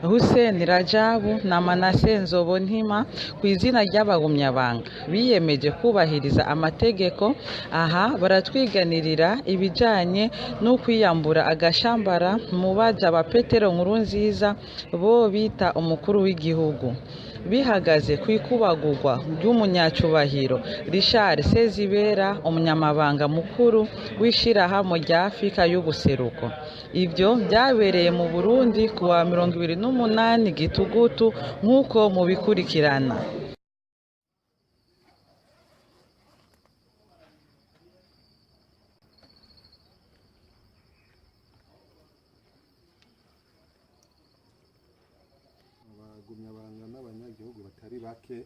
Hussein Rajabu na Manase Nzobontima ku izina ry'abagumyabanga biyemeje kubahiriza amategeko. Aha baratwiganirira ibijanye n'ukwiyambura agashambara mu baja ba Petero Nkurunziza bo bita umukuru w'igihugu, bihagaze ku ikubagurwa ry'umunyacubahiro Richard Sezibera, umunyamabanga mukuru w'ishirahamwe rya Afrika y'ubuseruko. Ivyo vyabereye mu Burundi kuwa 28 Gitugutu nk'uko mubikurikirana. Abagumyabanga n'abanyagihugu batari bake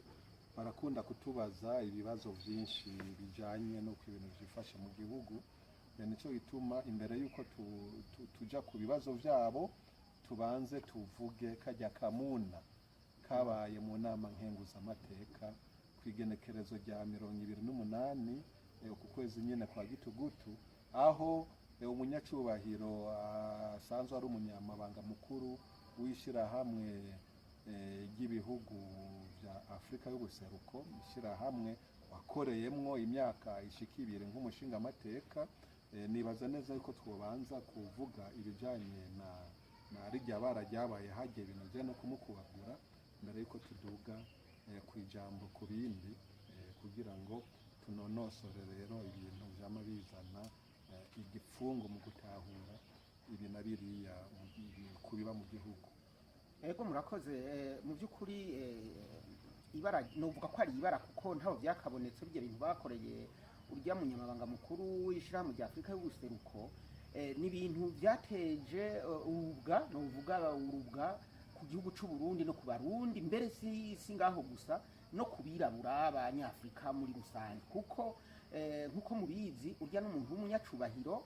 barakunda kutubaza ibibazo byinshi bijanye n'uko ibintu vyifashe mu gihugu. Nico gituma imbere y'uko tuja ku bibazo vyabo, tubanze tuvuge kajya kamuna kabaye mu nama nkenguzamateka ku igenekerezo rya 28 uku kwezi nyene kwa Gitugutu, aho umunyacubahiro asanzwe ari umunyamabanga mukuru w'ishirahamwe ry'ibihugu vya Afrika y'ubuseruko, ishirahamwe wakoreyemwo imyaka ishika 2 nk'umushingamateka. Nibaza neza yuko twobanza kuvuga ibijanye na rirya bara ryabaye harya, ibintu bijanye no kumukubagura, mbere yuko tuduga kw'ijambo ku bindi, kugira ngo tunonosore rero ibintu vyama bizana igipfungu mu gutahura ibi na biriya kubiba mu gihugu. Ego, murakoze. Mu by'ukuri ibara novuga ko ari ibara, kuko ntaho byakabonetse ibyo bintu bakoreye urya munyamabanga mukuru w'ishirahamwe rya Afurika y'ubuseruko. Ni ibintu byateje urubwa, novuga urubwa ku gihugu c'u Burundi no ku Barundi, mbere si ngaho gusa, no ku birabura abanyafurika muri rusange, kuko nkuko mubizi urya n'umuntu w'umunyacubahiro,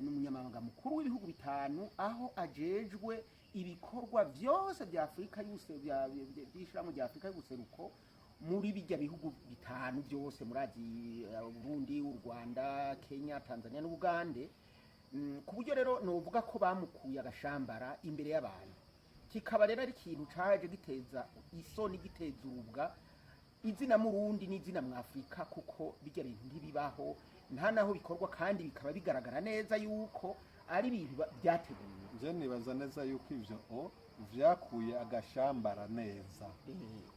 ni umunyamabanga mukuru w'ibihugu bitanu, aho ajejwe ibikorwa byose bya Afurika by'ishirahamwe rya Afurika y'ubuseruko muri bijya bihugu bitanu byose murazi: Burundi, u Rwanda, Kenya, Tanzania n'Ubugande. Ku buryo rero novuga ko bamukuye agashambara imbere y'abantu, kikaba rero ari ikintu caje giteza isoni, giteza urubwa izina Murundi n'izina mw'Afurika, kuko bijya bintu ntibibaho, nta naho bikorwa, kandi bikaba bigaragara neza yuko ari ibintu byateguwe. Je nibaza neza yuko ivyo o vyakuye agashambara neza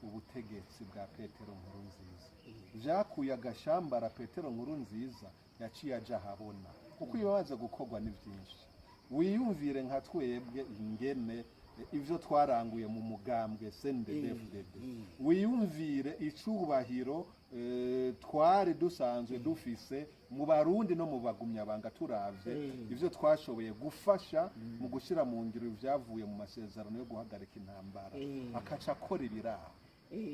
ubutegetsi bwa Petero Nkurunziza, vyakuye agashambara Petero Nkurunziza yaciye aja ahabona, kuko ibimaze gukorwa ni vyinshi. Wiyumvire nka twebwe ingene ivyo twaranguye mu mugambwe CNDD-FDD, wiyumvire icubahiro twari dusanzwe dufise mu Barundi no mu bagumyabanga, turavye ivyo twashoboye gufasha mu gushyira mu ngiro ivyavuye mu masezerano yo guhagarika intambara, akaca akora ibiraha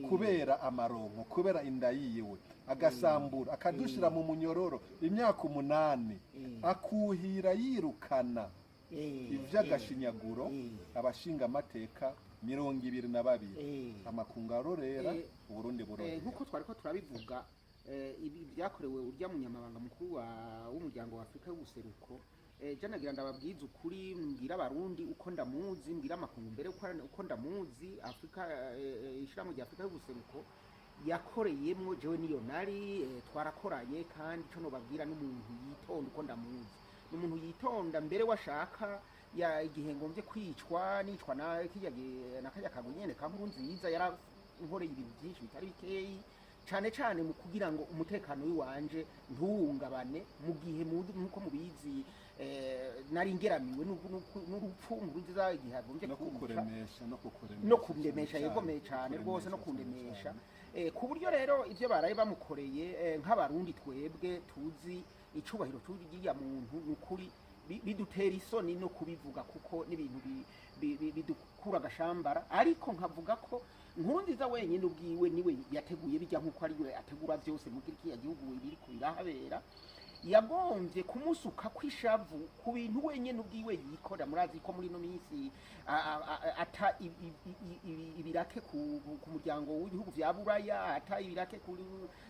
kubera amaronko, kubera inda yiwe, agasambura, akadushira mu munyororo imyaka 8, akuhira yirukana ivy'agashinyaguro abashinga amateka 22, amakungu arorera, Uburundi burorera. Nk'uko twari ko turabivuga, ibi byakorewe urya munyamabanga mukuru w'umuryango wa Afurika y'ubuseruko, je nagira ndababwiza ukuri, mbwira Abarundi uko ndamuzi, mbwira amakungu mbere uko ndamuzi. Afurika, ishirahamwe rya Afurika y'ubuseruko yakoreyemwo, jewe niyo nari, twarakoranye, kandi ico nobabwira n'umuntu yitonda. Uko ndamuzi, ni umuntu yitonda, mbere washaka ya igihe ngombye kwicwa nicwa na kirya na karya kagwi nyene ka Nkurunziza, yarankoreye ibintu byinshi bitari bikeyi, cane cane mu kugira ngo umutekano w'iwanje ntuwungabane mu gihe nkuko mubizi nari ngeramiwe n'urupfu Nkurunziza igihe agombye no kunyica. Kukuremesha, no kukuremesha. No kundemesha. Cane. Yegomeye cane rwose, no Kuremesha cane. kundemesha. Ku buryo rero ivyo baraye bamukoreye, nk'Abarundi twebwe tuzi icubahiro c'uriya muntu, ni ukuri bidutera isoni no kubivuga, kuko n'ibintu bidukura agashambara. Ariko nkavuga ko Nkurunziza wenyine ubwiwe niwe yateguye bijya, nk'uko ari we ategura vyose muri kiriya gihugu ibiri birahabera. Yagombye kumusuka kw'ishavu ku bintu wenyine ubwiwe yikorera. Murazi ko muri ino minsi ata ibirake ku muryango w'ibihugu vya Buraya, ata ibirake kuri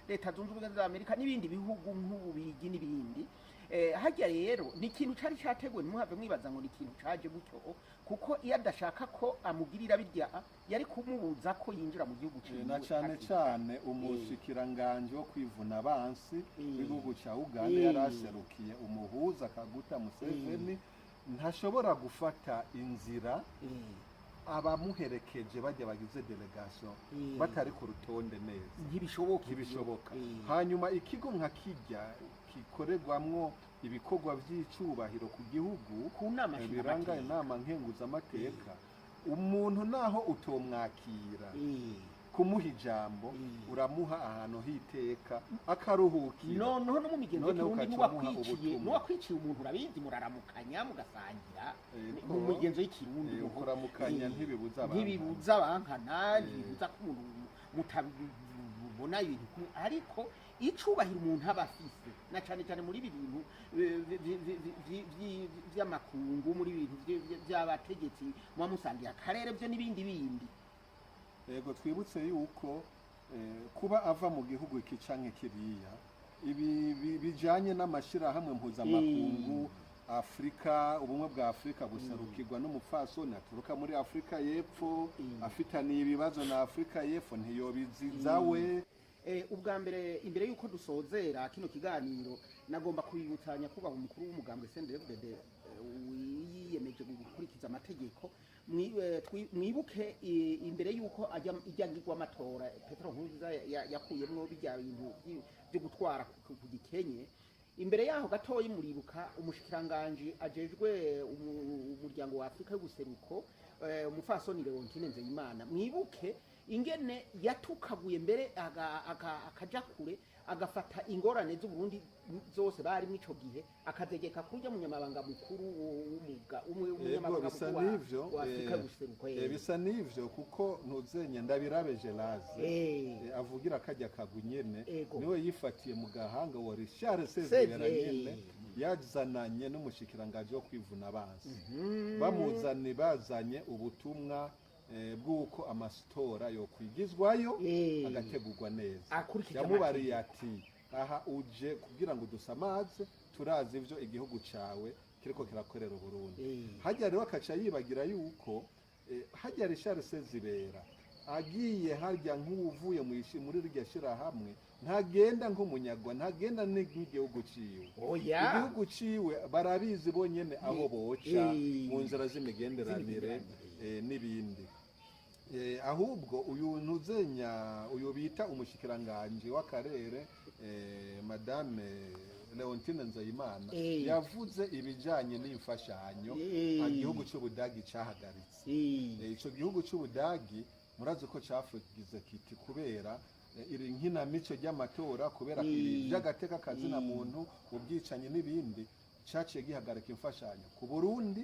Leta Zunze Ubumwe za Amerika n'ibindi bihugu nk'Ububirigi n'ibindi. Harya rero ni ikintu cari categuwe, ntimuhave mwibaza ngo ni ikintu caje gutyo, kuko iyo adashaka ko amugirira birya yari kumubuza ko yinjira mu gihugu ciwe. Na cane hakiri. Cane umushikiranganje wo kwivuna abansi w'igihugu ca Uganda yari aserukiye umuhuza Kaguta Museveni ntashobora gufata inzira abamuherekeje bajya bagize délégation batari ku rutonde neza. Ntibishoboka ivyo. Ntibishoboka. Hanyuma ikigo nka kijya gikorerwamwo ibikorwa vy'icubahiro ku gihugu, ku nama biranga nshingamateka. Inama nkenguzamateka, umuntu naho utomwakira kumuha ijambo, uramuha ahantu hiteka akaruhukira. Noneho no mu migenzo Noneho y'ikirundi, ugaca umuha n'uwakwiciye ubutumwa. N'uwakwiciye umuntu, urabizi, muraramukanya mugasangira. Yego. Mu migenzo y'ikirundi Ukuramukanya ntibibuza abantu. Ntibibuza abankana, ntibibuza ko umuntu mutabona ibintu kumwe, ariko icubahiro umuntu aba afise, na cane cane muri ibi bintu vy'amakungu, muri ibi bintu vy'abategetsi muba musangiye akarere, vyo n'ibindi bindi. Yego, twibutse yuko kuba ava mu gihugu iki canke kiriya, ibi bijanye n'amashirahamwe mpuzamakungu, Afurika, Ubumwe bwa Afurika buserukirwa n'umupfasoni aturuka muri Afurika y'Epfo, afitaniye ibibazo na Afurika y'Epfo, ntiyobiziza we. Ubwa mbere, imbere y'uko dusozera kino kiganiro, nagomba kubibutsa nyakubahwa umukuru w'umugambwe CNDD-FDD wiyemeje gukurikiza amategeko. Mwibuke imbere y'uko ajya ijyangirwa amatora, Petero Nkurunziza yakuyemwo bijya bintu byo gutwara ku gikenye. Imbere yaho gatoyi, muribuka umushikiranganji ajejwe umuryango wa Afurika y'ubuseruko, umupfasoni Leontine Nzeyimana, mwibuke ingene yatukaguye mbere akaja kure, agafata ingorane z'Uburundi zose bari mw'ico gihe akazegeka kurya munyamabanga mukuru w'umuga umwe, Yego, umunyamabanga bisa mukuru n'ivyo, wa Afurika y'ubuseruko. Bisa n'ivyo, kuko ntuzenya Ndabirabe Gélase avugira kajya kagwi nyene, niwe yifatiye mu gahanga wa Richard Sezibera Sezibera nyene yazananye n'umushikiranganji wo kwivuna abansi, bamuzanye, bazanye ubutumwa bw'uko amatora yokwigizwayo agategurwa neza. Akurikije Yamubariye ati: "Aha uje kugira ngo dusamaze, turazi ivyo igihugu cawe kiriko kirakorera Uburundi." Hajya rero akaca yibagira yuko hajya Richard Sezibera agiye harya nk'uwuvuye muri rirya shirahamwe, ntagenda nk'umunyagwa, ntagenda nk'igihugu ciwe. Oya. Igihugu ciwe barabizi bonyene aho boca mu nzira z'imigenderanire Z'imigenderanire. n'ibindi. Ahubwo uyu ntuzenya, uyu bita umushikiranganje w'akarere, madame Leontine Nzeyimana, yavuze ibijanye n'imfashanyo igihugu c'Ubudagi cahagaritse. Ico gihugu c'Ubudagi murazi ko cavugize kiti kubera iri nkinamico ry'amatora, kubera ibi vy'agateka kazina muntu, ubwicanyi n'ibindi, caciye gihagarika imfashanyo ku Burundi,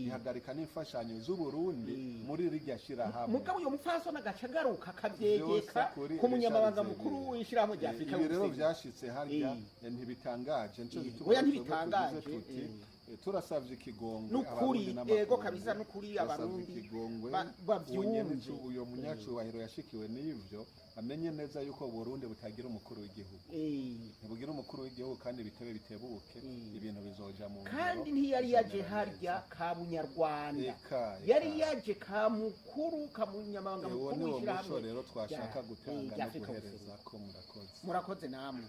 gihagarika n'imfashanyo z'Uburundi muri rirya shirahamwe. Mugabo uyo mupfasoni agaca agaruka akavyegeka Vyose kuri ku munyamabanga Richard mukuru Sezibera. w'ishirahamwe rya Afurika Ibi rero y'Ubuseruko. vyashitse harya ntibitangaje, nico gituma Oya, twebwe ntibitangaje, tugize tuti turasavye ikigongwe Nukuri, Abarundi n'amakungu. ego kabisa, nukuri Turasavye Abarundi ikigongwe bavyumve. uwo nyene uyo munyacubahiro yashikiwe n'ivyo, amenye neza yuko Burundi butagira umukuru w'igihugu, ntibugira umukuru w'igihugu, kandi bitebe bitebuke ibintu bizoja mu ngiro, Kandi ntiyari yaje bizomera harya neza. ka bunyarwanda, Eka, eka. yari yaje ka mukuru, ka munyamabanga Uwo mukuru ni wo muco w'ishirahamwe rero twashaka gutanga rya no Afurika guhereza y'Ubuseruko. ko murakoze. Murakoze namwe.